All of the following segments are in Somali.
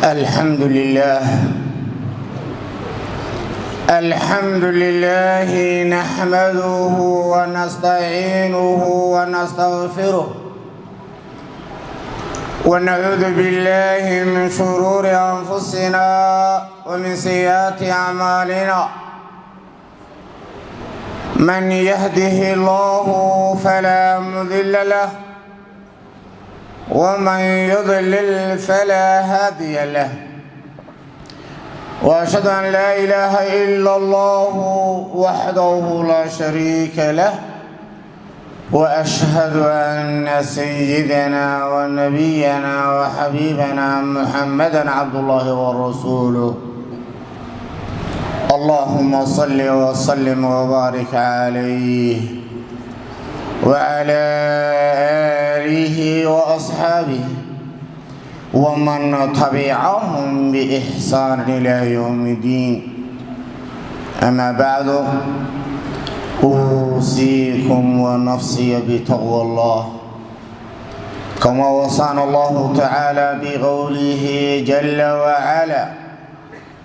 الحمد لله، الحمد لله نحمده ونستعينه ونستغفره، ونعوذ بالله من شرور أنفسنا ومن سيئات أعمالنا. من يهده الله فلا مضل له، ومن يضلل فلا هادي له. واشهد ان لا اله الا الله وحده لا شريك له، واشهد ان سيدنا ونبينا وحبيبنا محمدا عبد الله ورسوله. اللهم صل وسلم وبارك عليه وعلى آله وأصحابه ومن تبعهم بإحسان إلى يوم الدين. أما بعد، أوصيكم ونفسي بتقوى الله، كما وصانا الله تعالى بقوله جل وعلا: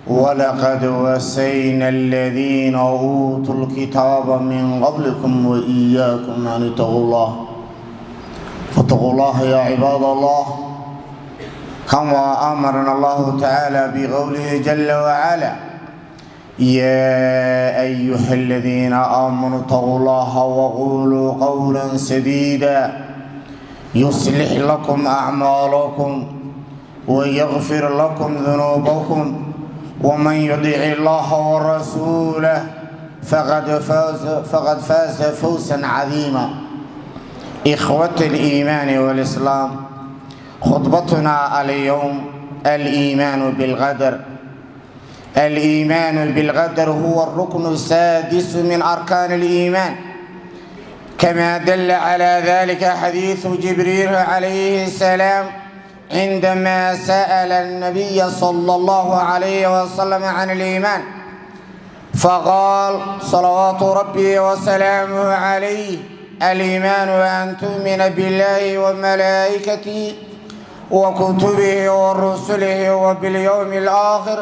ولقد وصينا الذين أوتوا الكتاب من قبلكم وإياكم أن اتقوا الله. فاتقوا الله يا عباد الله، كما أمرنا الله تعالى بقوله جل وعلا: يا أيها الذين آمنوا اتقوا الله وقولوا قولا سديدا يصلح لكم أعمالكم ويغفر لكم ذنوبكم، ومن يطع الله ورسوله فقد فاز فوزا عظيما. إخوة الإيمان والإسلام، خطبتنا اليوم: الإيمان بالقدر. الإيمان بالقدر هو الركن السادس من أركان الإيمان، كما دل على ذلك حديث جبريل عليه السلام عندما سأل النبي صلى الله عليه وسلم عن الإيمان، فقال صلوات ربي وسلامه عليه: الإيمان أن تؤمن بالله وملائكته وكتبه ورسله وباليوم الآخر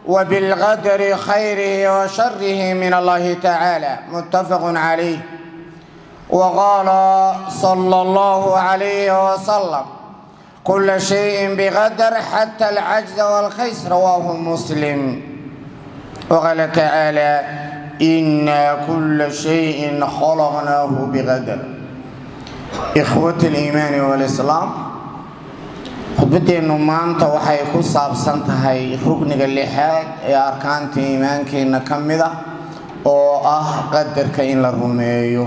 وبالقدر خيره وشره من الله تعالى. متفق عليه. وقال صلى الله عليه وسلم: كل شيء بقدر حتى العجز والكيس. رواه مسلم. وقال تعالى: إنا كل شيء خلقناه بقدر. إخوة الإيمان والإسلام، khudbaddeennu maanta waxay ku saabsan tahay rukniga lixaad ee arkaanta iimaankeenna ka mid ah, oo ah qadarka in la rumeeyo.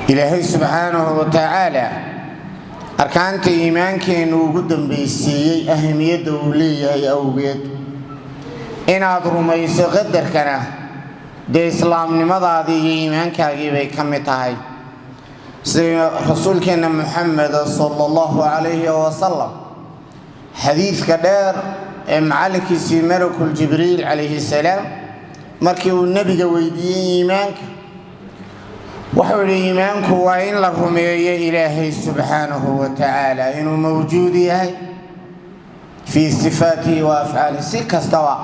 Ilaahay subxaanahu wa tacaala arkaanta iimaankeennu ugu dambaysiiyey ahmiyadda uu leeyahay awgeed. Inaad rumayso qadarkana dee islaamnimadaadii iyo iimaankaagii bay ka mid tahay, sida rasuulkeenna Muxamed sala allahu calayhi wasalam xadiidka dheer ee macallinkiisii malakul Jibriil calayhi salaam markii uu nebiga weydiiyey iimaanka, wuxuu yidhi: iimaanku waa in la rumeeyo Ilaahay subxaanahu wa tacaala inuu mawjuud yahay fii sifaatihi wa afcaalihi, si kastaba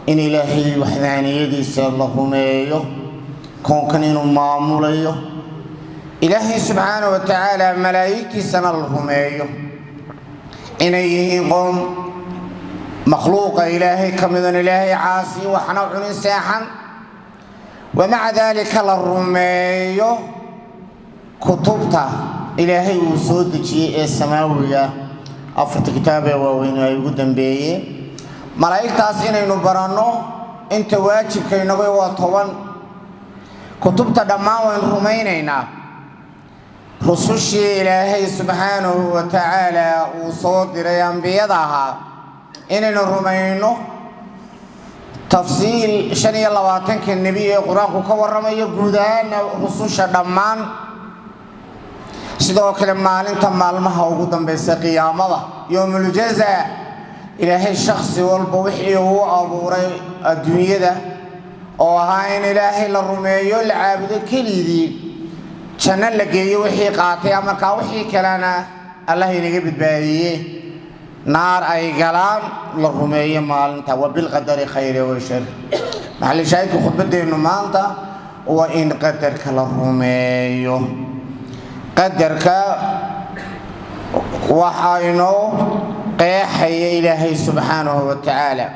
in Ilaahay waxdaaniyadiisa la rumeeyo, koonkan inuu maamulayo Ilaahay subxaana wa tacaala, malaa'igtiisana la rumeeyo inay yihiin qoom makhluuqa Ilaahay ka midan, Ilaahay caasi, waxna cunin, seexan. ومع ذلك la rumeeyo kutubta Ilaahay uu soo dejiyey ee samaawiga, afarta kitaab ee waaweyn ay ugu dambeeyeen. Malaa'igtaas inaynu baranno inta waajibka inagu waa 10. Kutubta dhammaan waynu rumaynaynaa. Rusushii Ilaahay subxaanahu wa tacaala uu soo diray, ambiyada ahaa, inaynu rumayno tafsiil 25-ka nebi ee Qur-aanku ka warramayo, guud ahaana rususha dhammaan. Sidoo kale maalinta maalmaha ugu dambaysa, qiyaamada, yowmuljaza, Ilaahay shaksi walba wixii uu abuuray adduunyada, oo ahaa in Ilaahay la rumeeyo, la caabudo keligii, janno la geeyo wixii qaatay, markaa wixii kalena Allah inaga badbaadiyey. Naar ay galaan, la rumeeyo maalinta. Wa bilqadari khayri wa shar. Maxali shaahidka khudbadeennu maanta waa in qadarka la rumeeyo. Qadarka waxaa inoo qeexaya Ilaahay subxaanahu wa tacaala.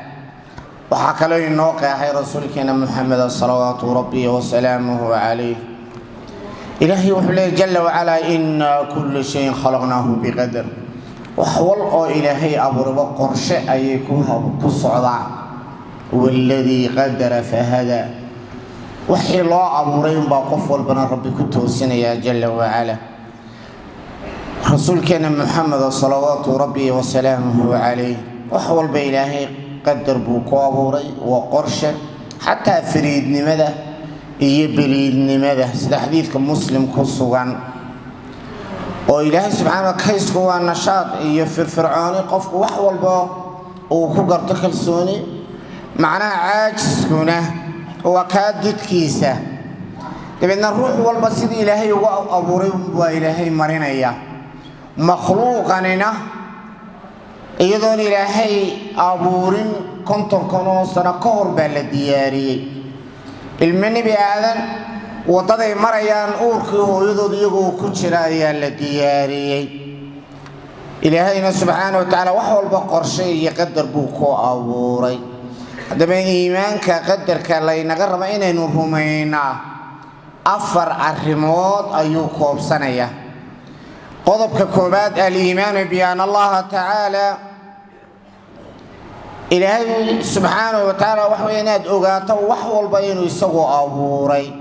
Waxaa kaloo inoo qeexay rasuulkeena Muxamed salawaatu rabbi wasalaamuhu calayh. Ilaahay wuxuu leeyay jala wacalaa: "Inaa kula shayin khalaqnaahu biqadar." Wax wal oo Ilaahay abuuraba qorshe ayay ku socdaan. "Waladii qadara fahadaa." Wixii loo abuuray unbaa qof walbana Rabbi ku toosinayaa jala wacala. Rasuulkeena Muxamed salawaatu rabbi wasalaamuhu calayh, wax walba Ilaahay qadar buu ku abuuray, waa qorshe, xataa fariidnimada iyo beliidnimada, sida xadiidka Muslim ku sugan. Oo Ilaahay subxaana kaysku waa nashaad iyo firfircooni, qofku wax walba uu ku garto kalsooni. Macnaha caajiskuna waa kaa didkiisa. Dabeedna ruux walba sidii Ilaahay ugu abuuray waa Ilaahay marinaya. Makhluuqanina iyadoon Ilaahay abuurin 50,000 oo sano ka hor baa la diyaariyey. Ilmo Nebi Aadan waddaday marayaan uurkii hooyadood iyagoo ku jira ayaa la diyaariyey. Ilaahayna subxaana wa tacaala wax walba qorshe iyo qadar buu ku abuuray. Haddaba iimaanka qadarka laynaga raba inaynu rumaynaa afar arrimood ayuu koobsanayaa. Qodobka koowaad: aliimaanu bian Allaha tacaala, Ilaahay subxaanahu wa tacaala, waxa wey inaad ogaato wax walba inuu isagu abuuray,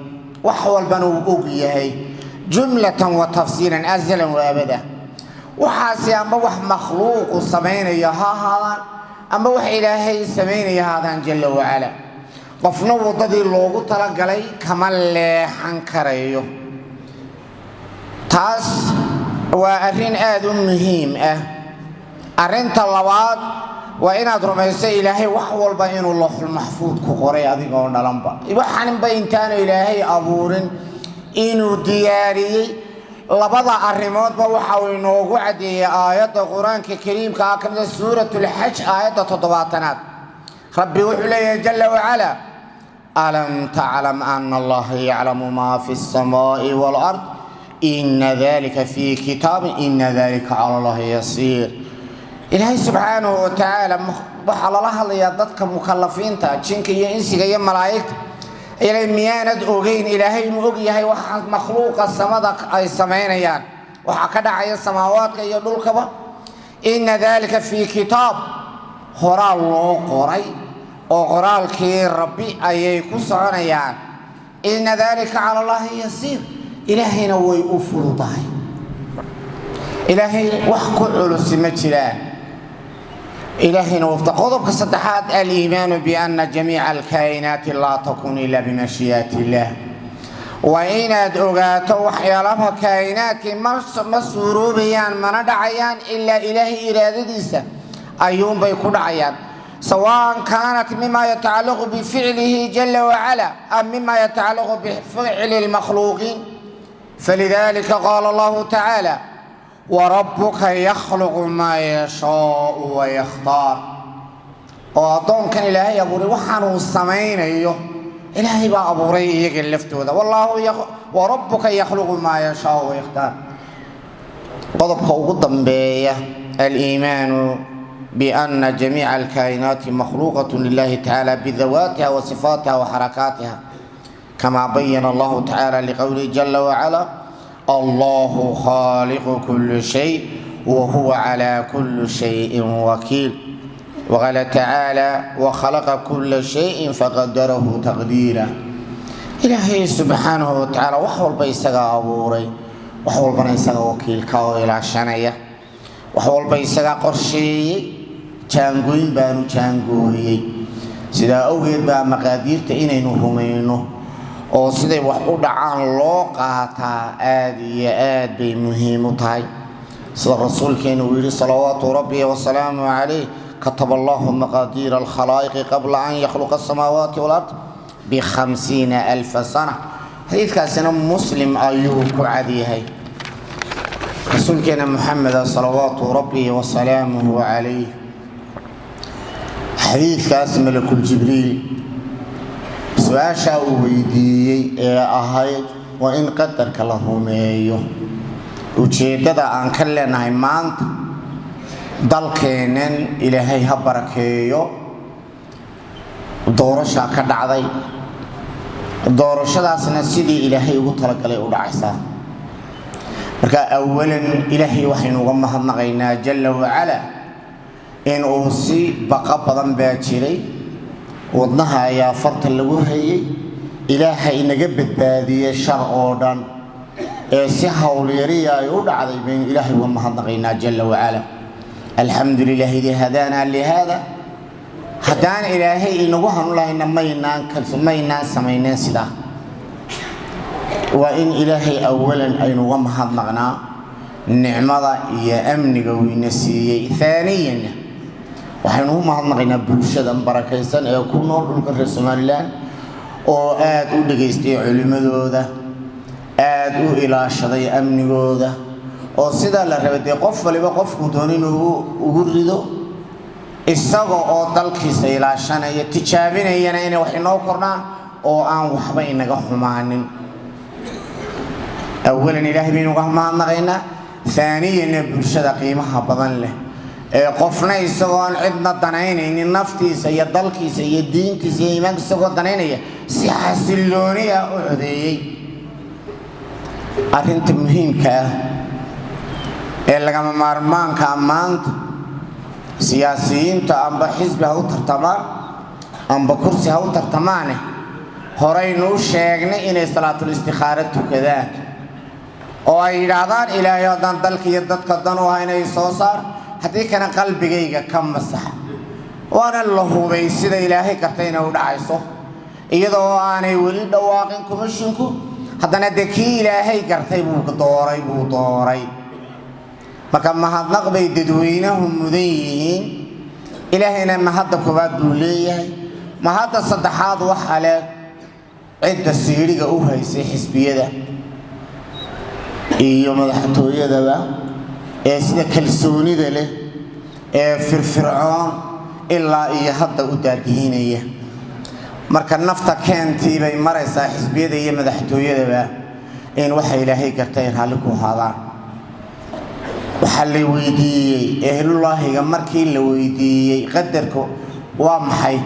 wax walbana uu og yahay, jumlatan wa tafsiilan, azalan wa abada. Waxaasi amba wax makhluuqu samaynayo ha ahaadaan, amba wax Ilaahay samaynaya ha ahaadaan jala wacala, qofna waddadii loogu talagalay kama leexan karayo. Taas waa arrin aada u muhiim ah. Arrinta labaad waa inaad rumayso Ilaahay wax walba inuu looxul maxfuud ku qoray, adigoo dhalanba, waxaanba intaanu Ilaahay abuurin inuu diyaariyey. Labada arrimoodba waxa uu inoogu caddeeyey aayadda Qur-aanka Kariimka ah, ka mida Suurat Lxaj, aayadda 70aad. Rabbi wuxuu leeyahay jala wacala: "Alam taclam ana Allaha yaclamu maa fi الsamaai wاlard, ina dalika fi kitaabin, ina dalika cala Allahi yasiir." Ilaahay subxaanahu wa tacaala waxaa lala hadlayaa dadka mukalafiinta, jinka iyo insiga iyo malaa'igta. Ilaa miyaanad ogeyn Ilaahay inuu og yahay waxa makhluuqa samada ay samaynayaan, waxaa ka dhacaya samaawaadka iyo dhulkaba? Ina dalika fii kitaab, horaal loo qoray oo qoraalkii Rabbi ayay ku soconayaan. Ina dalika cala Allahi yasiir, Ilaahayna way u fududahay. Ilaahay wax ku culusi ma jiraan. Ilaahayna wafta. Qodobka saddexaad: aliimaanu biana jamiica alkaa'inaati laa takunu ila bimashii'ati illaah. Waa inaad ogaato waxyaalaha kaa'inaadkii ma suuroobayaan mana dhacayaan ilaa Ilaahay iraadadiisa ayuunbay ku dhacayaan, sawaan kaanat mima yatacallaqu bificlihi jala wacala am mima yatacallaqu bificli lmakhluuqiin. Falidalika qaala Allahu tacaala: "Warabuka yakhluqu maa yashaau wayakhtaar." Oo addoonkan Ilaahay abuuray waxaanuu samaynayo Ilaahay baa abuuray iyaga laftooda. Wallaahu warabuka yakhluqu maa yashaau wayakhtaar. Qodobka ugu dambeeya: aliimaanu biana jamiica alkaa'inaati makhluuqat lilahi tacaala bidawaatiha wa sifaatiha wa xarakaatiha, kama bayana Allahu tacaala liqowlihi jala wacala: "Allahu khaaliqu kuli shay wa huwa calaa kuli shayin wakiil." Waqaala tacaala: "Wakhalaqa kula shayin faqadarahu taqdiira." Ilaahay subxaanahu watacaala wax walba isagaa abuuray, wax walbana isaga wakiilka oo ilaashanaya, wax walba isagaa qorsheeyey, jaangooyin baanu jaangooyey. Sidaa awgeed baa maqaadiirta inaynu rumayno oo siday wax u dhacaan loo qaataa aada iyo aad bay muhiim u tahay, sida rasuulkeenu uu yidhi salawaatu rabbi wasalaamu calayh: "Kataba Allahu maqaadiira alkhalaa'iqi qabla an yakhluqa asamaawaati walard b50,000 sana." Xadiidkaasina Muslim ayuu ku cadyahay. Rasuulkeena Muxameda salawaatu rabbi wasalaamuhu calayh, xadiidkaas malakul Jibriil su-aashaa uu weydiiyey ee ahayd waa in qadarka la rumeeyo, ujeeddada aan ka leenahay maanta dalkeennan Ilaahay ha barakeeyo, doorashaa ka dhacday, doorashadaasna sidii Ilaahay ugu talagalay u dhacaysaa. Marka awalan Ilaahay waxaynu uga mahadnaqaynaa jalla wacala in uu si baqa badan baa jiray, wadnaha ayaa farta lagu hayay, Ilaaha inaga badbaadiyey shar oo dhan ee si howlyariya ay u dhacday baynu Ilaahay uga mahadnaqaynaa jalla wacala. Alxamdu lilah idii hadaanaa lihaada. Haddaan Ilaahay inagu hanun lahayna maynaan samayneen sidaa. Waa in Ilaahay awalan aynu uga mahadnaqnaa nicmada iyo amniga uu ina siiyey. Aaniyanna waxaynu u mahadnaqaynaa bulshadan barakaysan ee ku nool dhulka reer Somalilan oo aada u dhegaystay culimmadooda, aada u ilaashaday amnigooda, oo sidaa la rabay dee qof waliba qofkuu doona inuu ugu rido isaga oo dalkiisa ilaashanaya, tijaabinayana inay wax inoo kordhaan oo aan waxba inaga xumaanin. Awalan Ilaahay baynu uga mahadnaqaynaa, aaniyanna bulshada qiimaha badan leh ee qofna isagoo aan cidna danaynaynin, naftiisa iyo dalkiisa iyo diintiisa iyo iimaanka isagoo danaynaya, si xasilooni ah u codeeyey. Arrinta muhiimka ah ee lagama maarmaanka maanta, siyaasiyiinta amba xisbi ha u tartamaan amba kursi ha u tartamaane, horaynu u sheegnay inay salaatul istikhaara tukadaan oo ay yidhaahdaan: "Ilaahay, haddaan dalka iyo dadka dan u ah inay soo saar, haddii kana qalbigayga ka masax." Waana la hubay sida Ilaahay kartay inay u dhacayso, iyadoo aanay weli dhawaaqin komishinku, haddana dee kii Ilaahay gartay buu dooray buu dooray. Marka mahadnaq bay dadweynahu mudan yihiin. Ilaahayna mahadda koowaad buu leeyahay. Mahadda saddexaad waxaa leh cidda siidhiga u haysay xisbiyada iyo madaxtooyadaba ee sida kalsoonida leh ee firfircoon ilaa iyo hadda u daadihinaya. Marka nafta keentii bay maraysaa xisbiyada iyo madaxtooyadaba in waxa Ilaahay gartay ay raalli ku ahaadaan. Waxaa la weydiiyey ehlullaahiga, markii la weydiiyey qadarku waa maxay,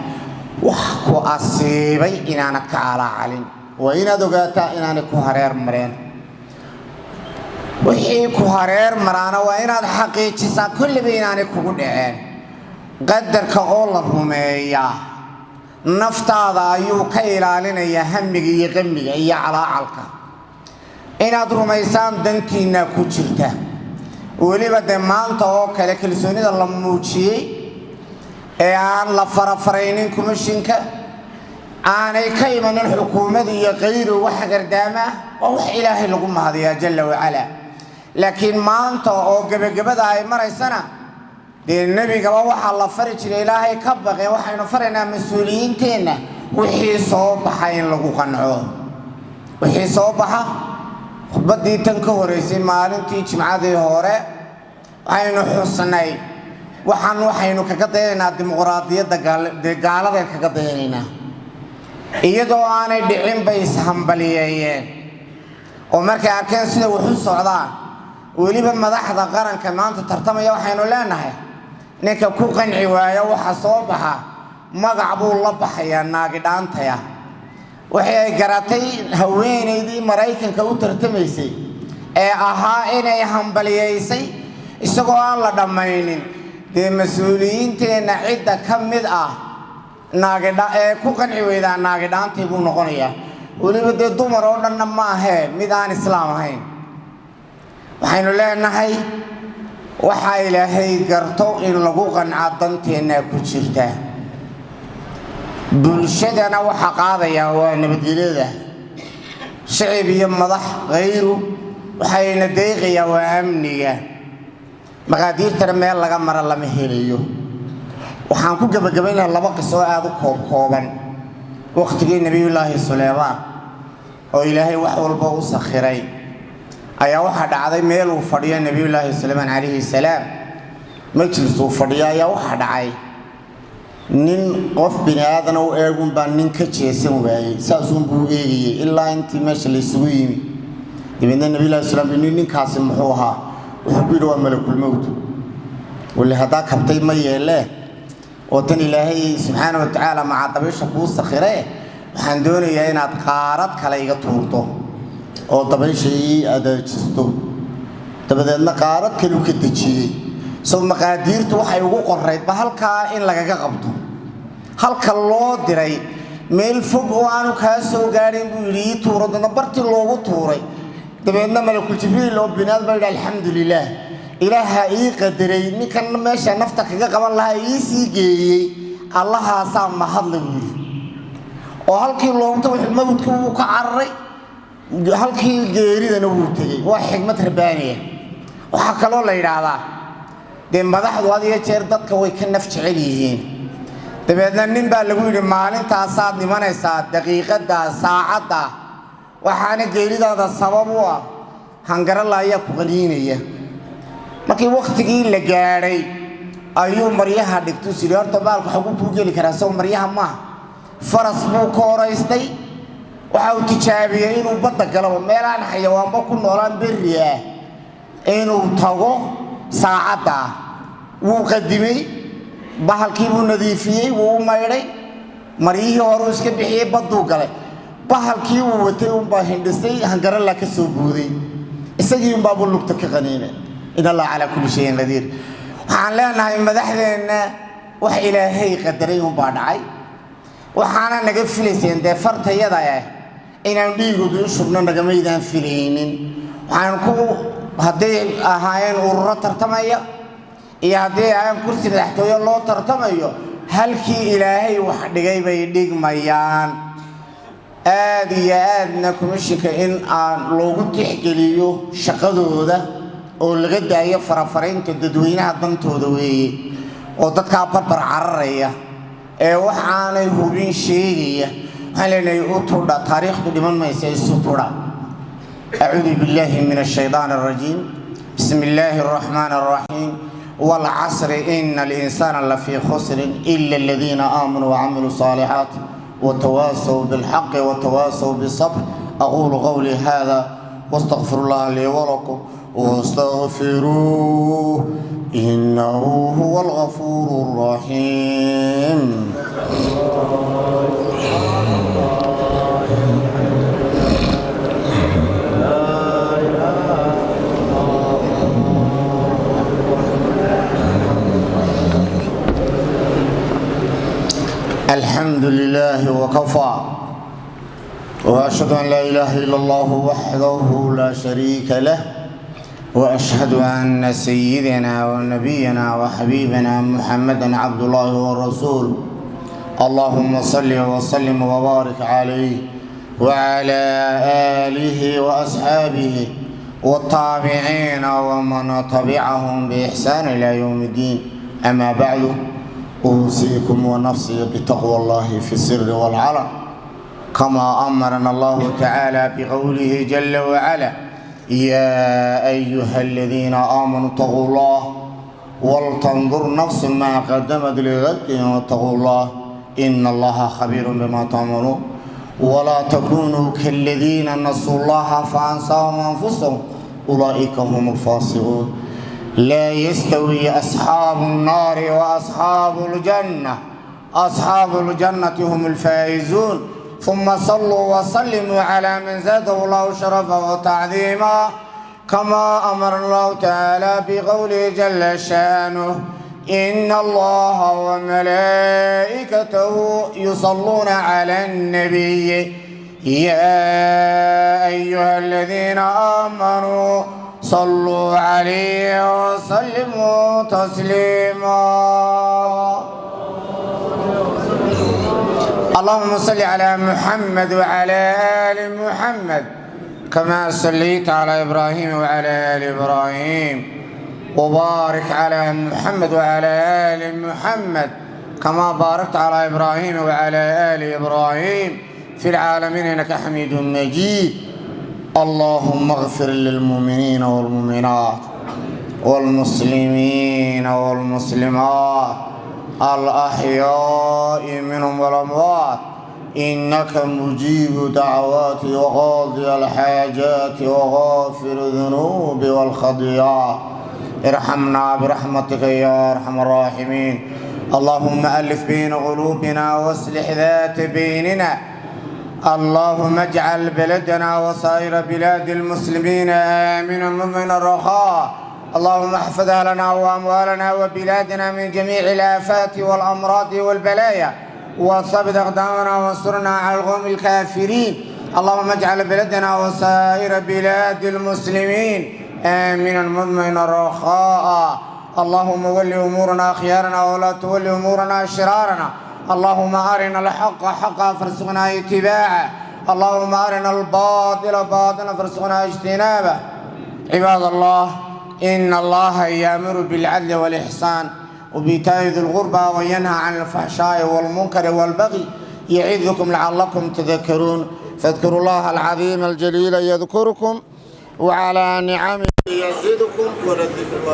wax ku asiibay inaanad ka calaacalin, waa inaad ogaataa inaanay ku hareer mareen. Wixii ku hareer maraana waa inaad xaqiijisaa kulliba inaanay kugu dhaceen. Qadarka oo la rumeeyaa naftaada ayuu ka ilaalinayaa hamiga iyo qamiga iyo calaacalka. Inaad rumaysaan dantiinna ku jirta. Weliba dee maanta oo kale kalsoonida la muujiyey ee aan la farafaraynin komishinka, aanay ka imanin xukuumad iyo kayru wax gardaama ah, waa wax Ilaahay lagu mahadiyaa jalla wacalaa. Laakiin maanta oo gebagabada ay maraysana, dee nebigaba waxaa la fari jiray Ilaahay ka baqee. Waxaynu faraynaa mas-uuliyiinteenna wixii soo baxa in lagu qanco, wixii soo baxa. Khudbaddii tan ka horeysay maalintii Jimcadii hore waxaynu xusnay waxaynu kaga dayanaynaa dimuqraadiyadda dee gaaladeen kaga dayanaynaa. Iyadoo aanay dhicin bay ishambaliyeeyeen oo markay arkeen sida wax u socdaan. Weliba madaxda qaranka maanta tartamaya waxaynu leenahay: ninka ku qanci waaya waxa soo baxa, magac buu la baxayaa naagidhaantaya. Waxay ay garatay haweenaydii Maraykanka u tartamaysay ee ahaa inay hambaliyaysay isagoo aan la dhammaynin. Dee mas-uuliyiinteenna cidda ka mid ah naagidha ee ku qanci weydaa naagidhaantay buu noqonayaa. Weliba dee dumar oo dhanna ma ahee, mid aan Islaam ahayn. Waxaynu leenahay waxaa Ilaahay garto in lagu qancaa danteennaa ku jirta. Bulshadana waxaa qaadayaa waa nabadgelyada, shicib iyo madax khayru waxayna deeqayaa waa amniga. Maqaadiirtana meel laga mara lama helayo. Waxaan ku gebagabaynaha laba qiso oo aada u koobkooban. Waqtigii Nebiyullaahi Suleymaan oo Ilaahay wax walba u sakhiray Ayaa waxaa dhacday meel uu fadhiyo Nebiyullaahi Sulaymaan calayhi salaam, majlis uu fadhiyo, ayaa waxaa dhacay nin qof bini aadana u eegunbaa nin ka jeesan waayey, saasuunbuu u eegayey ilaa intii meesha laysugu yimi. Dabeedna Nabiyullahi Sulaymaan nin ninkaasi muxuu ahaa? Wuxuu ku yidhi, waa malakulmowt. Wali haddaa kabtay ma yeelee oo tan Ilaahay subxaana wa tacaala maca dabaysha kuu sakhiree, waxaan doonayaa inaad qaarad kale iga tuurto oo dabaysha ii adaajisto. Dabadeedna qaarad kaleu ka dejiyey. Sow maqaadiirtu waxay ugu qoraydba halkaa in lagaga qabto, halka loo diray meel fog oo aanu kaa soo gaadhin buu yidhi ii tuuro. Dadna bartii loogu tuuray. Dabeedna malakul Jibriil oo binaad baa yidhi, alxamdu lilaah, Ilaaha ii qadaray ninkan meesha nafta kaga qaban lahaa ii sii geeyey, Allahaasaa mahadla, buu yidhi. Oo halkii loogta mawdka wuu ka cararay, halkii geeridana wuu tegey. Waa xikmad rabbaaniya. Waxaa kaloo la yidhaahdaa, dee madaxdu had iyo jeer dadka way ka naf jecel yihiin. Dabeedna nin baa lagu yidhi, maalintaasaad dhimanaysaa, daqiiqaddaa, saacadda, waxaana geeridaada sabab u ah hangaralla ayaa ku qaniinaya. Markii wakhtigii la gaadhay ayuu maryaha dhigtuu sidhi, horta baalku xagu kuu geli karaa, sow maryaha maaha. Faras buu ka horaystay. Waxa uu tijaabiyey inuu badda galaba, meelaan xayawaanba ku noolaan, berri ah, inuu tago saacadda ah. Wuu qadimay, bahalkii buu nadiifiyey, wuu u maydhay, maryihii horuu iska bixiyey, badduu galay. Bahalkii uu watay unbaa hindhisay, hangaralla ka soo buuday, isagii unbaabuu lugta ka qaniinay. In Allah calaa kulli shayin qadiir. Waxaan leenahay madaxdeenna, wax Ilaahay qadaray unbaa dhacay. Waxaana naga filayseen dee fartayada ah inaan dhiigoodu u shubno, nagamaydaan filaynin. Waxaan ku hadday ahaayeen ururo tartamaya iyo hadday ahaayeen kursi madaxtooye loo tartamayo, halkii Ilaahay wax dhigay bay dhigmayaan. Aad iyo aadna komishinka in aan loogu tixgeliyo shaqadooda oo laga daayo farafaraynta dadweynaha dantooda weeye, oo dadkaa barbar cararaya ee wax aanay hubin sheegaya. Waxaan leenahay, u tudha, taariikhdu dhiman maysa, isu tudha. أعوذ بالله من الشيطان الرجيم. بسم الله الرحمن الرحيم. والعصر، إن الإنسان لفي خسر إلا الذين آمنوا وعملوا الصالحات وتواصوا بالحق وتواصوا بالصبر. أقول قولي هذا واستغفر الله لي ولكم واستغفروه، إنه هو الغفور الرحيم. الحمد لله وكفى، واشهد ان لا اله الا الله وحده لا شريك له، واشهد ان سيدنا ونبينا وحبيبنا محمدا عبد الله ورسوله. اللهم صل وسلم وبارك عليه وعلى اله واصحابه والتابعين ومن تبعهم باحسان الى يوم الدين. اما بعد، أوصيكم ونفسي بتقوى الله في السر والعلن، كما أمرنا الله تعالى بقوله جل وعلا: يا أيها الذين آمنوا اتقوا الله ولتنظر نفس ما قدمت لغد واتقوا الله، إن الله خبير بما تعملون. ولا تكونوا كالذين نسوا الله فأنساهم أنفسهم، أولئك هم الفاسقون. لا يستوي أصحاب النار وأصحاب الجنة، أصحاب الجنة هم الفائزون. ثم صلوا وسلموا على من زاده الله شرفا وتعظيما، كما أمر الله تعالى بقوله جل شانه: إن الله وملائكته يصلون على النبي، يا أيها الذين آمنوا صلوا عليه وسلموا تسليما. اللهم صل على محمد وعلى آل محمد، كما صليت على إبراهيم وعلى آل إبراهيم، وبارك على محمد وعلى آل محمد، كما باركت على إبراهيم وعلى آل إبراهيم في العالمين إنك حميد مجيد. اللهم اغفر للمؤمنين والمؤمنات والمسلمين والمسلمات الأحياء منهم والأموات، إنك مجيب دعوات وقاضي الحاجات وغافر الذنوب والخطيئات. ارحمنا برحمتك يا أرحم الراحمين. اللهم ألف بين قلوبنا واصلح ذات بيننا. اللهم اجعل بلدنا وسائر بلاد المسلمين آمنا مؤمنا رخاء. اللهم احفظ أهلنا وأموالنا وبلادنا من جميع الآفات والأمراض والبلايا، وثبت أقدامنا وانصرنا على القوم الكافرين. اللهم اجعل بلدنا وسائر بلاد المسلمين آمنا مطمئنا رخاء. اللهم ول أمورنا خيارنا ولا تول أمورنا شرارنا. اللهم أرنا الحق حقا فارزقنا اتباعه. اللهم أرنا الباطل باطلا فارزقنا اجتنابه. عباد الله، إن الله يأمر بالعدل والإحسان وبإيتاء ذي القربى وينهى عن الفحشاء والمنكر والبغي يعظكم لعلكم تذكرون. فاذكروا الله العظيم الجليل يذكركم، وعلى نعمه يزدكم، ولذكر الله.